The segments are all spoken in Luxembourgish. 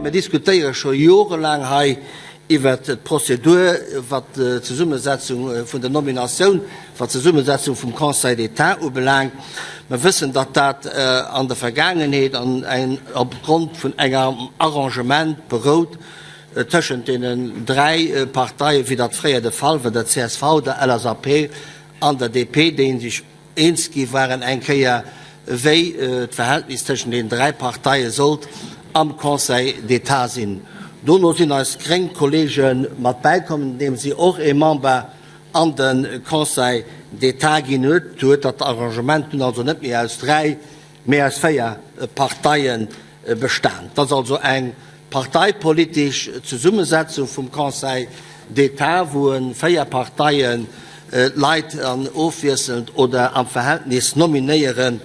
Mir diskutéiere scho jorelaang hei iwwert d'Prozedur, wat d'Zesummesetzung vun der Nominatioun, wat d'Zesummesetzung vum Conseil d'État ubelaangt. Mir wëssen, datt dat an der Vergaangenheet an opgrond vun engem Arrangement berout tëschent deenen dräi Parteien, wéi dat fréier de Fall war, der csv, der LSAP an der DP, déi sech eens gi waren eng Kéier, wéi d'Verhältnis tëschent deenen dräi Parteie sollt am Conseil d'État sinn. Dono sinn eis gréng Kollege mat bäikomm, indeem si och ee Member an de Conseil d'État ginn huet. Du huet dat Arrangement dunn also net méi aus dräi, mee aus 4 Parteie bestan. Et ass also eng parteipolitesch Zesummesetzung vum Conseil d'État, wou e 4 Parteien d'Leit an ofwiesselnd oder am Verhältnis nominéieren,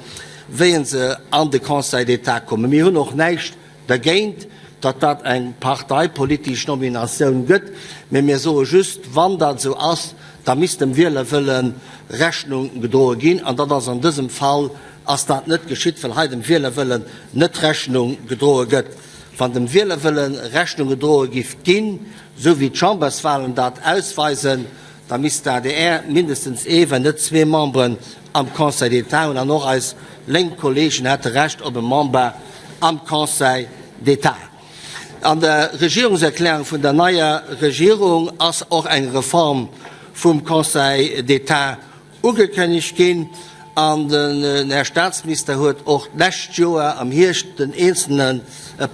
wéi se an de Conseil d'État kommen. Mir hunn och näischt dergéint, datt dat eng parteipolitesch Nominatioun gëtt, mee mir soe just, wann dat esou ass, da misst dem Wielerwëlle Rechnung gedroe ginn, an dat ass an dësem Fall ass dat net geschitt, well hei dem Wielerwëllen net Rechnung gedroe gëtt. Wann dem Wielerwëlle Rechnung gedroe giff ginn, esou wéi d'Chamberswahlen dat ausweisen, da misst d'ADR mindestens ee, wenn net zwee Memberen am Conseil d'État hunn, an och eis lénk Kollegen hätte Recht op e Member am Conseil d'État. An der Regierungserklärung vun der neier Regierung ass och eng Reform vum Conseil d'État Ugekënnegt ginn. An den Här Statsminister huet och d'lescht Joer am Hierscht den eenzelne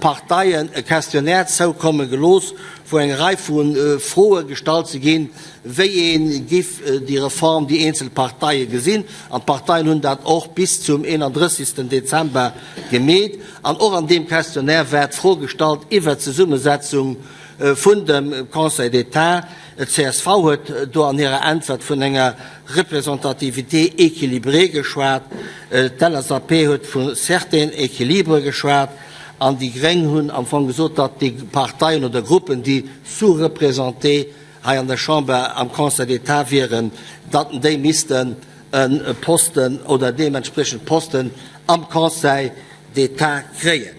Parteien e Questionnaire zoukomme gelooss, wou eng Rei vu Froe gestallt si ginn, wéi ee giff déi Reform, déi eenzel Parteie gesinn. An d'Parteien hunn dat och bis zum 31. Dezember gemeet. An och an deem Questionnaire war d'Fro gestallt iwwert d'Zesummesetzung vun dem Conseil d'État. D'CSV huet do an hirer Äntwert vun enger Représentativité équilibrée geschwat, d'LSAP huet vu certain équilibre geschwat an déi Gréng hunn am Fong gesot, datt déi Parteien oder Gruppen, déi sous-représentés hei an der Chamber am Conseil d'État wieren, datt déi missten e Posten oder deementspriechend Posten am Conseil d'État kréien.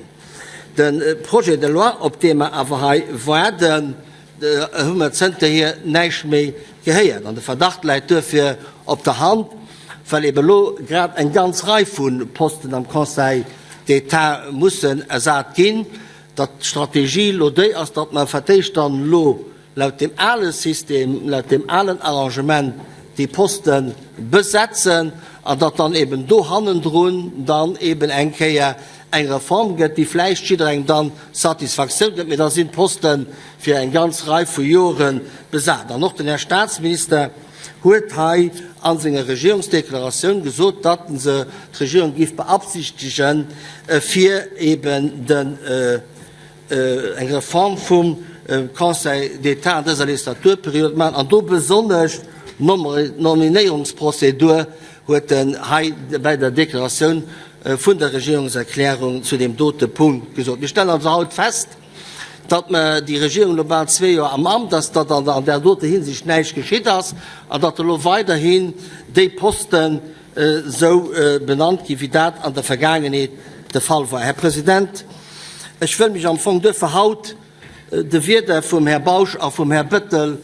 De Projet de loi, op dee mer awer hei waarden, hu mer zënterhier näischt méi gehéiert. An de Verdacht läit duerfir op der Hand, well ebe elo grad eng ganz Rei vu Posten am Conseil d'État mussen ersat ginn, datt d'Strategie elo déi ass, datt mer fir d'éischt dann elo laut deem ale System, laut deem alen Arrangement déi Poste besetzen an datt dann eben do hannendrun dann eben eng Kéier eng Reform gëtt, déi vläicht jidderengem dann Satisfaktioun gëtt, mee da sinn d'Poste fir eng ganz Rei vu Jore besat. An och den Här Statsminister huet hei a senger Regierungsdeklaratioun gesot, datt se, d'Regierung géif beabsichtegen, fir eben den, eng Reform vum Conseil d'État an dëser Legislaturperiod maachen, an do besonnesch d'Nominéierungsprozedur, huet en hei bäi der Deklaratioun vun der Regierungserklärung zu deem dote Punkt gesot. Mir stellen also haut fest, datt mer déi Regierung elo bal zwee Joer am Amt ass, datt an där dote Hinsicht näischt geschitt ass an datt elo weiderhin déi Posten esou benannt ginn, wéi dat an der Vergaangenheet de Fall war. Här President, ech wëll mech am Fong duerfir haut de Wierder vum Här Bausch a vum Här Bettel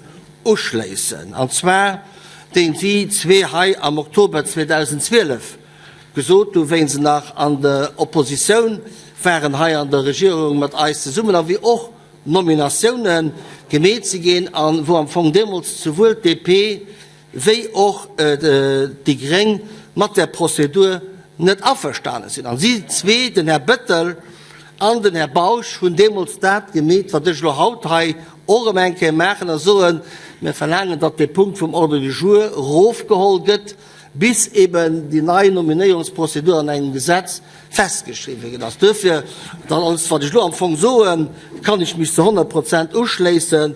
uschléissen, an zwar déi si zwee hei am Oktober 2012 gesot hu wéi se nach an der Oppositioun waren hei an der Regierung mat eis zesummen a wéi och Nominatioune gemeet si ginn a wou am Fong deemools souwuel d'DP wéi och déi Gréng mat där Prozedur net averstane sinn. An si zwee, den Här Bettel an den Här Bausch, hunn deemools dat gemeet, wat ech elo haut hei och erëm eng Kéier maachen a soen, Mir verlaangen, datt dee Punkt vum Ordre du jour erofgeholl gëtt, bis eben déi nei Nominéierungsprozedur an engem Gesetz festgeschriwwen ginn ass. Duerfir, dat alles, wat ech elo am Fong soen, kann ech mech zu 100 Prozent uschléissen.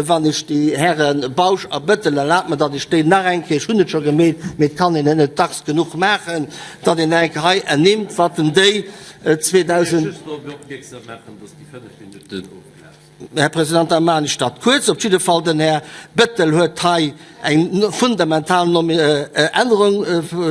Wann ech déi Häre Bausch a Bettel, erlaabt mer, datt ech déi nach eng Kéier, ech hunn et scho gemeet, mee et kann een et net dacks genuch maachen, datt een nach eng Kéier hei ernimmt, wat en déi 2000. Ech wëll just drop opmierksam maachen, datt déi 5 Minutten ofgelaf sinn. Här President, da maachen ech dat kuerz. Op jidde Fall, den Här Bettel huet hei eng fundamental Ännerung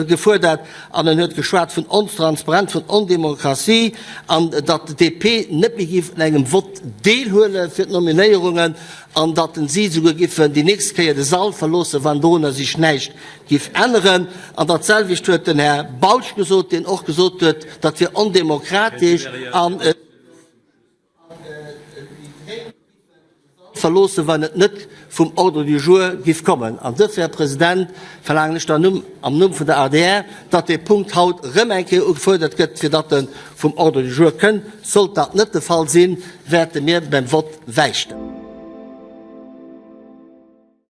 gefuerdert an en huet geschwat vun Ontransparenz, vun Ondemokratie an datt d'DP net méi géif un engem Vott deelhuele fir d'Nominéierungen an datt si souguer géifen déi nächst Kéier de Sall verloossen, wann dorunner sech näischt géif änneren. An datselwecht huet den Här Bausch gesot, deen och gesot huet, dat wier ondemokratesch an. Verloossen, wann et net vum Ordre du jour giff kommen. An duerfir, Här President, verlaangen ech dann am Numm vun der adr, datt dee Punkt haut erëm eng Kéier ugefuerdert gëtt, fir datt e vum Ordre du jour kënn. Sollt dat net de Fall sinn, wäerte mir beim Vott wäichten.